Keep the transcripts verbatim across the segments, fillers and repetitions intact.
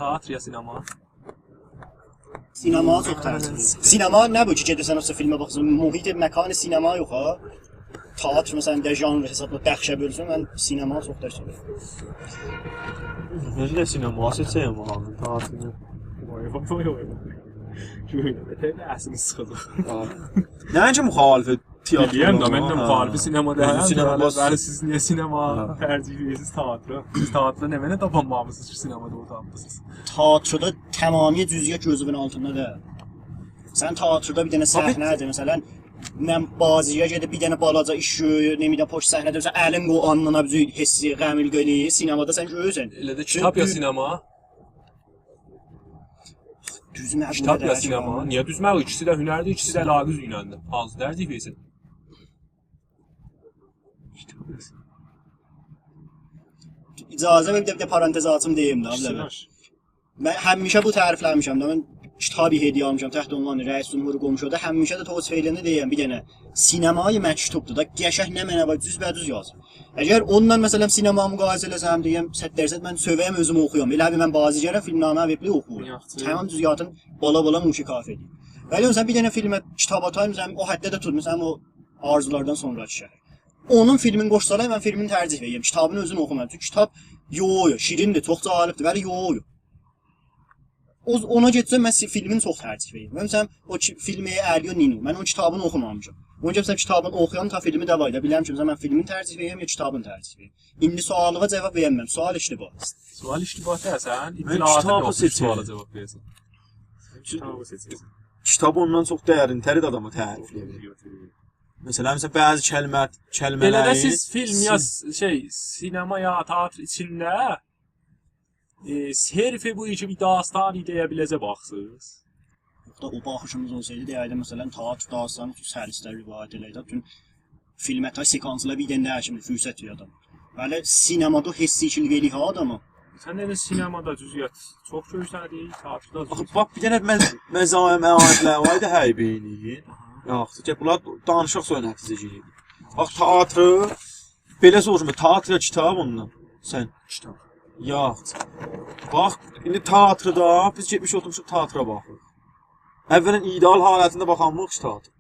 تئاتر یا سینما؟ سینما چوخ ترجیح ائدیرم. سینما نه بو کی، گئدیرسن او فیلمه باخیرسان، محیط، مکان سینما یوخ ها. تئاتر، مثلا، ده ژانر حسابلا بخشه بؤلسون، من سینما چوخ ترجیح ائدیرم. من ده سینما سئچه‌رم آبی، تئاتر نه. وای، وای، وای، وای. گؤیلو، بتر اصلینی سیخیلدی. نه اینکی مخالف تئاتر؟ بیلیرم ده، من ده ها. مخالف سینما اؤزو دئییلم. سینما بلی، باس- بلی، سیز نییه سینما ها. ترجیح ائدیرسینیز تئاترا؟ سیز تئاتردا نمنه تاپانمامیسینیز کی، سینمادا او تاپمیسینیز؟ تئاتردا تمامی جزئیات گؤزونون آلتیندا دا. سن تئاتردا بیر دنه صحنه‌دیر، مثلا، من بازی‌یا گئدیب بیر دنه بالاجا ایش گؤرور، نه بیلیم، پشت صحنه‌ده مثلا الین قویور آلنینا، بیر حسی، غمیل قویور، سینمادا سن گؤرورسن. ائله ده کیتاب یا سینما؟ دوز مجموعه کیتاب یا دئییل سینما؟ کی. نییه دوز مجموعه؟ ایکیسی ده هنردیر، ایکیسی ده علاقه اوزو ایلندیر. هانسی ترجیح ائدیرسن؟ اجازه وئر، بیر ده، بیر ده پرانتز آچیم دئییم ده، آبی. من همیشه بو تعریفله‌میشم ده، من کیتابی هدیه آلمیشام، تحت عنوان رئیس جمهور قومشودا، همیشه ده توصیف ائله‌ینده دئییرم، بیر دنه سینمای مکتوبدور دا، قشنگ نمنه وار، جزبه‌جز یازیب. اگر اونونلا، مثلا، سینما مقایسه ائله‌سم، دئییم، صد درصد من سؤوه‌یم، اؤزوم اوخویام. ائله بیل من بازیگرم، فیلمنامه وئبلی اوخویورام. یاخشی. تمام جزئیاتین بالا-بالا موشکافی ائدیرم. ولی مثلا، بیر دنه فیلمه کیتاب آتاییم، مثلا، او حدده ده توت، مثلا، او آرزولاردان سونراکی شهر. اونون فیلمین قوشسالار، من فیلمین ترجیح وئریرم. کیتابین اؤزون اوخومام. چونکی کیتاب یو، یو، شیرین‌دیر، چوخ جالبدیر، ولی یو، یو. او، اونا گئتسم، من سی-، فیلمین چوخ ترجیح وئریرم. من، مثلا، او کی-، فیلم علی و نینو، من اونون کیتابینی اوخومامیشام. اونون گرک مثلا کیتابینی اوخویام، تا فیلمی ده وار دا، بیلم کی، مثلا، من فیلمین ترجیح وئریرم، یا کیتابین ترجیح وئریرم. ایندی سؤالیوا جواب وئرمم، سؤال اشتباهدی. سؤال اشتباهدی، سن کیتابی اطلاعاتین یوخدور سئچیرم. سؤالا جواب وئره‌سن. کیتابی سئچیرسن. کیتاب اوندان چوخ درین‌تردیر، آداما تعریف ائله‌ییر. مثلا، مثلا، بعضی کلمه، ائله ده کلمه‌لری سیز فیلم یا سیز- س-، شئی، سینما یا تئاتر ایچینده، ائ، صرف بو کی بیر داستانی دئیه بیله‌جک باخیرسینیز؟ یوخ دا، او باخیشیمیز اولسایدی، دئیردیم، مثلا، تئاتر داستانی اوچون سلیس‌تر روایت ائله‌ییردی. بوتون فیلم حتی سکانسلا بیر دنه ده هر کیمین فرصت وئریر آداما. ولی سینمادا حسی ایشیللیک ائله‌ییر ها آداما. سن ده سینمادا جزئیات چوخ گؤرسنیر، تئاتردا آخی، جزئیات. باخ، بیر دنه مز-، مزایا موادلر وار ایدی، هی بینی. یاخشی، کی، بونلار دانیشیق سونرا نتیجه گیریر. باخ، تئاتر، بئله سوروشما، تئاتر یا کیتاب اوندان؟ سن. کیتاب. یاخشی. باخ، ایندی تئاتردا، بیز گئتمیش اوتورموشوق تئاترا باخیریق. اولا ایده‌آل حالتینده باخانمیریق کی تئاتر.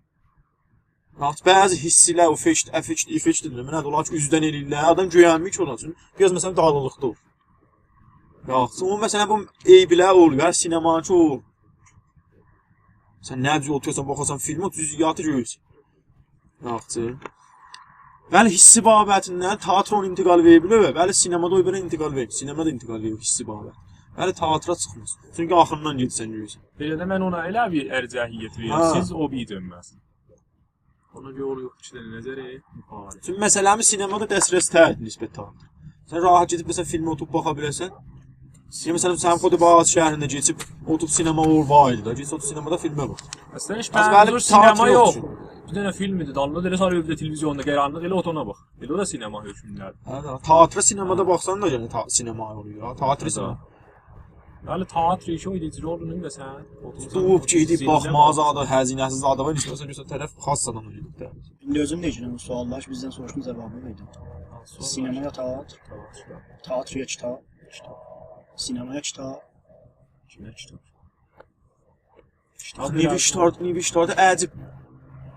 یاخشی، بعضی حسی‌لر، او فشت، افکت، افکت دئدیم، نه اولار کی، اوزدن ائله‌ییرلر، آدام گؤینمیر کی اونا اوچون. بیر آز، مثلا، دالیلیقدا اولور. یاخشی، او، مثلا، بو عیب‌لر اولور، یا سینمانین کی او. سن نه جور اوتوروسان، باخیرسان فیلمه، او جزئیاتی گؤرورسن. یاخشی. ولی حسی بابتیندن تئاتر اونو انتقال وئره بیلیر، ولی سینمادا او بئله انتقال وئرمیر. سینمادا انتقال وئریر حسی بابت. ولی تئاترا چیخماز. چونکی آخیریندان گئدیرسن گؤرورسن. بئله ده من اونا ائله بیر ارجحیت وئریرم. ها. سیز او بیر دؤنمه‌سین. اونا گؤره اولور یوخ، ایکی دنه نظری مخالف. چونکی مسئله‌میز سینمادا دسترس‌تردیر نسبت تئاتر. سن راحت گئدیب، مثلا، فیلمه اوتوروب باخا بیلرسن. یا، مثلا، سن خود باز شهرینده گئدیب اوتوروب سینما اولور، وار ایدی دا. گئدیب اوتوروب سینمادا فیلمه باخ. اصلا هئچ آز منظور ولی تئاتر سینما یوخ. یوخ. بیر دنه فیلم ایدی، دانلود ائله، ساری ائوده تلویزیوندا قراریندا ائله اوت اونا باخ. ائله او دا سینما حکمونده‌دیر. هه، تئاتر سینمادا باخسان دا، یعنی، تا-، سینما اولور یا. تئاتر سینما. ولی تئاتر ایشی او ایدی، اجرا اولونور دا سن اوتوروب دوروب گئدیب زیندان باخماغا زادا، هزینه‌سی زادا وار، ایسته‌سن گؤرسن طرف خاص زادان اولور دا. ایندی اؤزوم ده ائشیدیرم، سؤاللار کی بیزدن سوروشدون، جاوابینی وئردیم. سونرا سینما یا تئاتر؟ تئاتر. تئاتر یا کیتاب؟ کیتاب. سینما یا کیتاب؟ کیمه کیتاب؟ نوشتار، نوشتاردا عجیب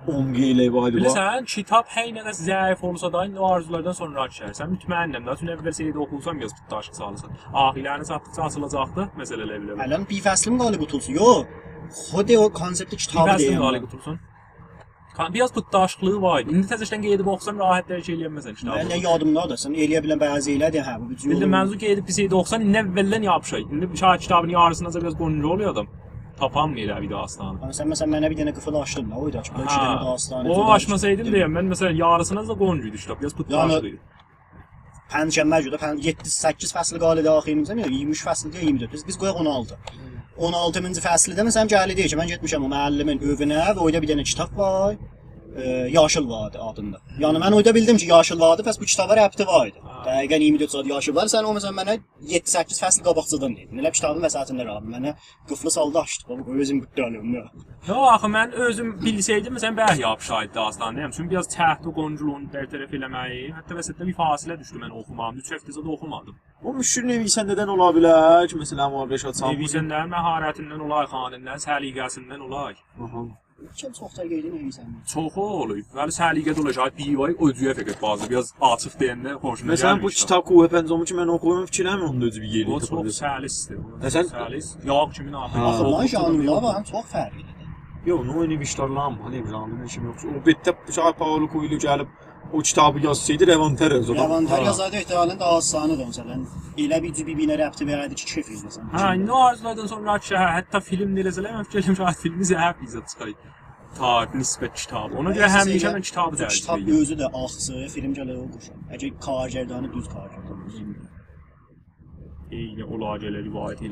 عمقی ائله وار ایدی، باخ. بیلیرسن، کیتاب هر نه قدر ضعیف اولسا دا، ایندی او آرزولاردان سونرا آکشر. سن مطمئنم ده، چون اول سئییدی اوخویورسان، بیر آز پوتداشقی سالیرسان. آخیرلرینه چاتدیقجا آسیلاجاقدی، مسئله ائله بیله. الان بیر فصلیم قالیب قوتولسون. یوخ. خود او کانسپت بیر کیتابی فصلین دئییرم. قالیب قوتولسون. کان-، بیر آز پوتداشقلیغی وار ایدی. ایندی تزه‌شدن قئییدیب اوخوسان، راحت درک ائلیه بیلمزسن کیتابی. من نه یادیمدادیر، سن ائلیه بیلن بعضی ائله‌دی، هه، بو بیر جور. بیلدیم، منظور قئییدیب بیر شئی ده اوخوسان، ایندی اولدن یاپیشا. ایندی شاید کیتابین یاریسیناجان بیر آز قونجو اولور آدام. تاپانمیر ائله بیر داستانی. مثلا، مثلا، منه بیر دنه قیفیل آچدین دا، او ایدی کی، بو ایکی دنه داستانی. او آچماسایدین دئیم، من، مثلا، یاریسیناجان قونجو ایدی کیتاب. بیر آز پوتداشقی ایدی. پنجشنبه گونو، پنج، یئددی، سککیز فصل قالیبدی آخیرینجا، نه، ایگیرمی اوچ فصل دئییل، ایگیرمی دؤرد. بیز، بیز قویاق اون آلتی. اون آلتیمینجی فصلده، مثلا، گلیر دئییر کی، من گئتمیشم او معلمین ائوینه و اورادا بیر دنه کیتاب وار. ائ، یاشیل وادی آدیندا. یعنی من اورادا بیلدیم کی، یاشیل وادی، پس بو کیتابا ربطی وار ایدی. ها. دقیقاً اییرمی دؤرد ساعات یاشیل وار، سن او، مثلاً، منه یئددی سککیز فصل قاباقجادان دئدین. ائله کیتابین وسطینده قالدی. منه قیفیلی سالدی، آچدی. بابا، قوی اؤزوم قورتاریم، نه؟ یوخ، آخی من اؤزوم بیلسئیدیم، مثلاً، برک یاپیشایدی داستان، دئییرم. چونکی بیر آز تحت و قونجولوغونو برطرف ائله‌مه‌یی، حتی وسطده بیر فاصله دوشدو، من اوخومادیم. اوچ هفته زاد اوخومادیم. او مشکل نویسنده‌دن اولا بیلر کی، مثلاً، او رشاد سامپوزی. نویسنده‌نین مهارتیندن اولار، خانیندن، سلیقه‌سیندن اولار. آها. چون چوخ دا گئدین نویسنده. چوخ اولور. ولی سلیقه ده اولا، شاید بیر وای اوجویا فقط بازی، بیر آز آچیق دئینده خوشونا مثلاً، بو گلمیر. کیتاب کوه پنجمی کی، من اوخویوردوم، فیکر ائله‌میرم اوندا اؤزو بیر یئری او چوخ تاپیلیر. سلیسدیر. او مثلاً، سلیس. یاغ کیمین آخی. ها. آخی، بونلارین ژانرلاری وار، چوخ فرقلی‌دیر. یوخ، نوع نوشتارلارین، هانی، ژانر ایشیم یوخ. او بئتده شاید پائولو کوئلیو گلیب او کیتابی یازسایدی، روان‌تر یازاردی. روان‌تر، ها، یازاردی، احتمالاً داها آسانی دا، مثلاً، ائله بیر جور بیر-بیرینه ربطی وئرردی کی، کئف ائله‌یه‌سن. ها، ایندی او آرزولادان سونرا کی، هه، حتی فیلم ده ائله‌سه‌لر، من فیکر ائلیرم کی، فیلمی ضعیف ایزه چیخار. تا نسبت کیتابا. اونا گؤره همیشه من کیتابی ترجیح ائدیرم. کیتاب اؤزو ده آخسیر، فیلم گرک او قوشا. اگر کارگردانی دوز کارگردان. عینی اولا گله روایت ائلیه.